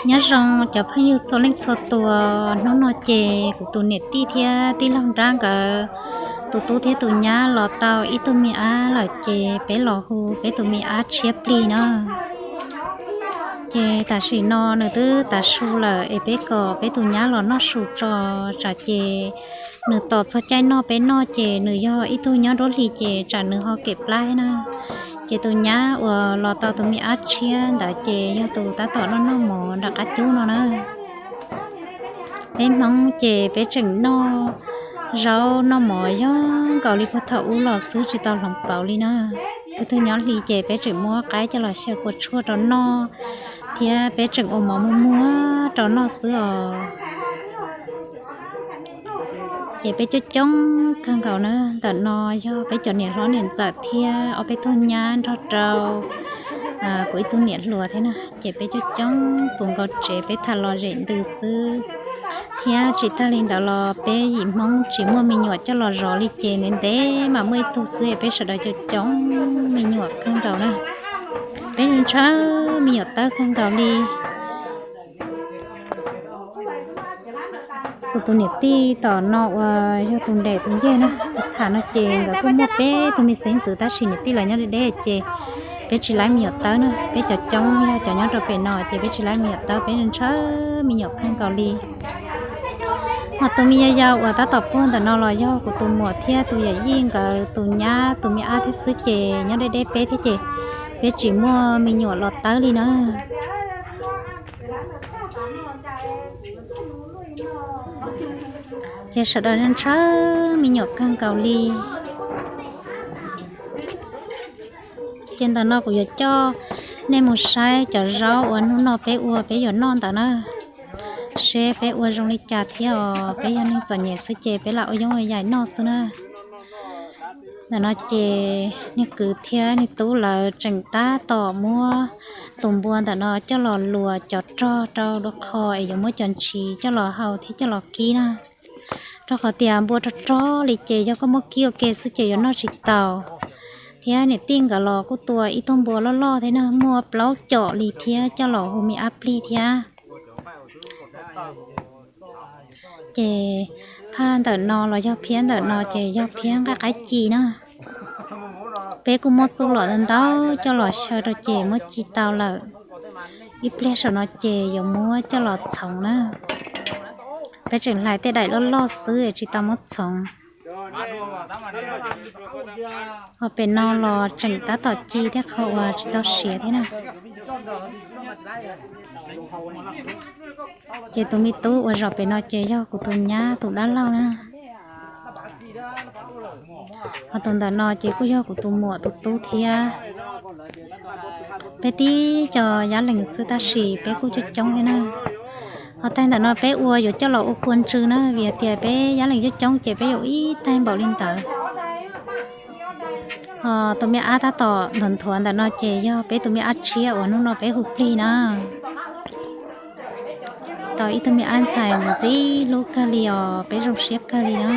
Nyob zoo cov phooj ywg txhua leej txhua tus, hnub no ces kuv tus niam tij thiab tij laug nrab nkawd tus tub thiab tus nyab los tau ib tug me ab lawm ces peb los hu peb tus me ab tshiab plig na. Ces tam sim no nws twb tav su lawm es peb kom peb tus nyab los noj su tso, tsam ces nws tos txog caij noj peb noj ces nws yog ib tug nyob nruab hlis ces tsam nws ho kem plab thiab na. Ces tus nyab uas los tau tus me ab tshiab ntawd ces yog tus tab tom noj noj mov nram qab cub no na. Peb Hmoob ces peb tseem noj zaub noj mov yog nkaus li puag thaum ub los xwb tsis tau hloov pauv li na. Tus twg nyob hli ces peb tseem muab qaib coj los xyaw kua tshuaj rau noj, thiab peb tseem ua mov muag muag rau noj xwb os. Ces peb coob coob kawg nkaus na, ntawm no yog peb cov niam hlob niam ntxawm thiab ob peb tug nyab nrog rau kuv ib tug niam hluas thiab na. Ces peb coob coob puv nkaus tsev peb tham los zem ntws xwb. Thiab tsis tag li ntawd los peb yim Hmoob tsis muaj me nyuam coj los zov li ces ntev ntev mas muaj ib tug xwb es peb sawv daws coob coob me nyuam kawg nkaus na. Peb ntshaw me nyuam tawb kawg nkaus li. Kuv tus niam tij tom no uas yog tus nrem tus ncig na, tus tham no ces nkawd kuj muaj peb tug me xeeb ntxwv tab sis niam tij lawv nyob deb deb ces peb tsis laib me nyuam tawb na. Peb cov coob yog cov nyob rau pem no ces peb tsis laib me nyuam tawb, peb ntshaw me nyuam kawg nkaus li. Ho tus me yau yau uas tab tom puag ntawm no los yog kuv tus muam thiab tus yawm yij nkawd tus nyab tus me ab thiab xwb ces nyob deb deb peb thiab ces peb tsis muaj me nyuam los tawb li na. Ces sawv daws ntshaw me nyuam kawg nkaus li. Ces ntawm no kuv yuav coj nej mus saib cov zaub uas hnub no peb ua peb yuav noj ntawd na. Seb peb ua zoo li cas thiab os, peb yog neeg txom nyem xwb ces peb lam ua yoov ua yaim noj xwb na. Ntawm no ces niag kwv thiab niag tub lawv tseem tab tom muab tus npua ntawm no coj los luas cov rog rau dua qho es yuav muab cov ntshis coj los hau thiab coj los kib na. Rau qhov tias npua rog rog li ces yog koj muab kib ua ke xwb ces yuav noj tsis taus. Thiab niam tij nkawd los kuj tua ib tug npua loj loj thiab na, muaj plaub com li thiab coj los hu me ab plig thiab. Ces phaj ntawm no los yog phiab ntawm no ces yog phiab nqaij qaib ci na. Peb kuj muab txuj lom ntau ntau coj los xyaw rau ces muab ci tau lawm. Ib pliag saum no ces yuav muab coj los txhoov na. Peb tseem hlais tej daim loj loj xwb tsis tau muab txhoov. Ho pem no los tseem tab tom ci thiab qhov uas tsis tau siav thiab na. Ces tus me tub uas zaum pem no ces yog kuv tus nyab tus dab laug na. Ho tus ntawm no ces kuj yog kuv tus muam tus tub thiab. Peb tib co yab lees xwb tab sis peb kuj coob coob thiab na. Ho taig ntawm no peb ua yuav coj los ua kua ntsw na, vim hais tias peb yab lees coob coob ces peb yuav ib taig npaum li ntawd. Ho tus me ab tab tom nthuav nthuav ntawm no ces yog peb tus me ab tshiab uas hnub no peb hu plig na. Tau ib tug me ab ntxhais ntxim hlub kawg li os, peb zoo siab kawg li na.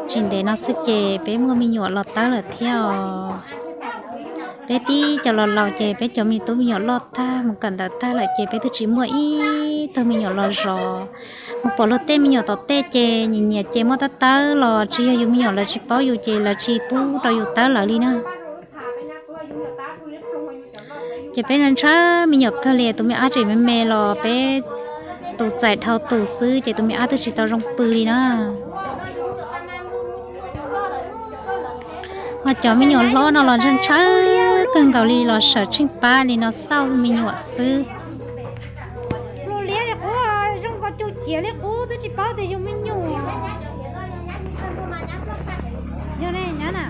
Tsis ntev no xwb ces peb muaj me nyuam los tawb lawm thiab os. Peb tib co los laus ces peb cov me tub me nyuam loj tag mus kawm ntawv tag lawm ces peb twb tsis muaj ib tug me nyuam los zov. Mus pom luag tej me nyuam tom tej ces nyiam nyiam ces muab tawb tawb los tsis yog yus me nyuam lawv tsis paub yus ces lawv tsis pub rau yus tawb lawv li na. Ces peb ntshaw me nyuam kawg li, tus me ab tseem me me los peb tus txais dhau tus xwb ces tus me ab twb tsis tau zoo pw li na. Ho cov me nyuam hlob no los ntshaw ntshaw kawg nkaus li los sawv tsheej pab li no xauj me nyuam xwb. Zoo nkaus cus ciav li qub twb tsis paub tias yus me nyuam. Yog ne nyab na.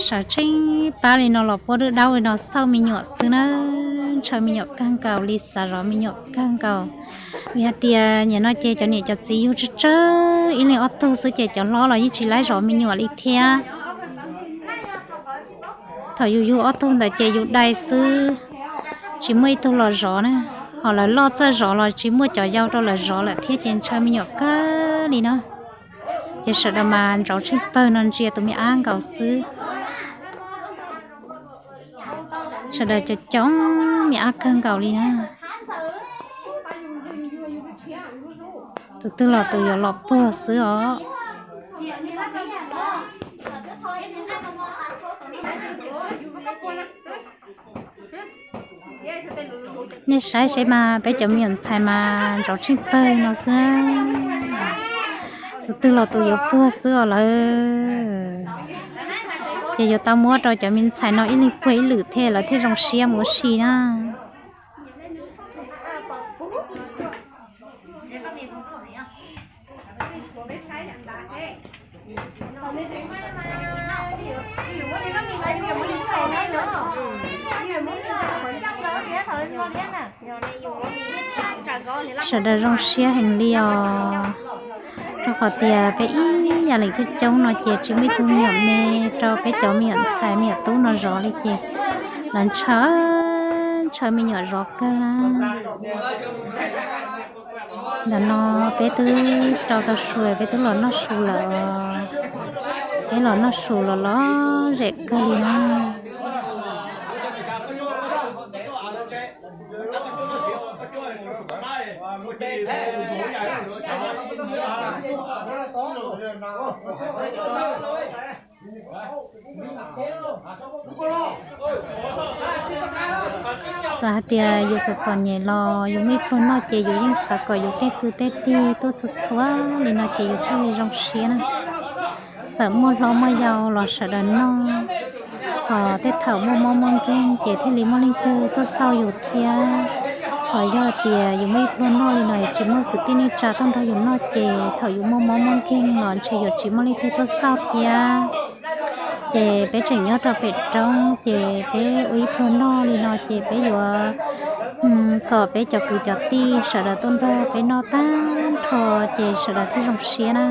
Sawv tsheej pab li no los puab dub daub li no xauj me nyuam xwb na. Ntshaw me nyuam kawg nkaus li, xav zov me nyuam kawg nkaus. Vim hais tias nim no ces cov niam cov txiv yug tsawg tsawg ib leeg ob tug xwb ces cov hlob los yeej tsis laib zov me nyuam li thiab. Thaum yus yug ob tug ntawd ces yus dai xwb, tsis muaj ib tug los zov na. Ho lawv loj txawj zov los tsis muaj cov yau rau lawv zov lawm thiab ces ntshaw me nyuam kawg li na. Ces sawv daws mas ntsauv tsheej pawg no ntsia tus me ab nkaus xwb. Sawv daws coob coob me ab kawg nkaus li na. Tus twg los tus yuav los puag xwb os. Nej saib seb mas peb cov me nyuam ntxhais mas ntsauv tsheej pawg no xwb. Tus twg los tus yuav puag xwb os lawm. Ces yuav tau muab rau cov me ntxhais no ib leeg puag ib lwm thiaj lawv thiaj zoo siab mus ua si na. Sawv daws zoo siab heev li os, rau qhov tias peb ib yam li coob coob no ces tsis muaj ib tug me nyuam me rau peb cov me nyuam ntxhais me nyuam tub no zov li ces lawv ntshaw, ntshaw me nyuam zov kawg na. Ntawm no peb twb rau tau su lawm, peb twb los noj su lawm. Peb los noj su los lom zem kawg li na. Txawm hais tias yus txom txom nyem los yus muaj ib pluag noj ces yus yeej xav kom yus tej kwv tej tij tuaj txhua txhua li no ces yus thiaj li zoo siab na. Txawm muaj hlob muaj yau los sawv daws noj, ho tej thaum muaj mob muaj nkeeg ces thiaj li muaj leej twg tuaj xauj yus thiab. Ho yog tias yus muaj ib pluag noj li no tsis muaj kwv tij neej tsa tuaj nrog yus noj ces thaum yus muaj mob muaj nkeeg los ntshe yuav tsis muaj leej twg tuaj xauj thiab. Ces peb tseem nyob rau pem roob ces peb ua ib pluag noj li no ces peb yuav kom peb cov kwv cov tij sawv daws tuaj nrog peb noj tag nrho ces sawv daws thiaj zoo siab na.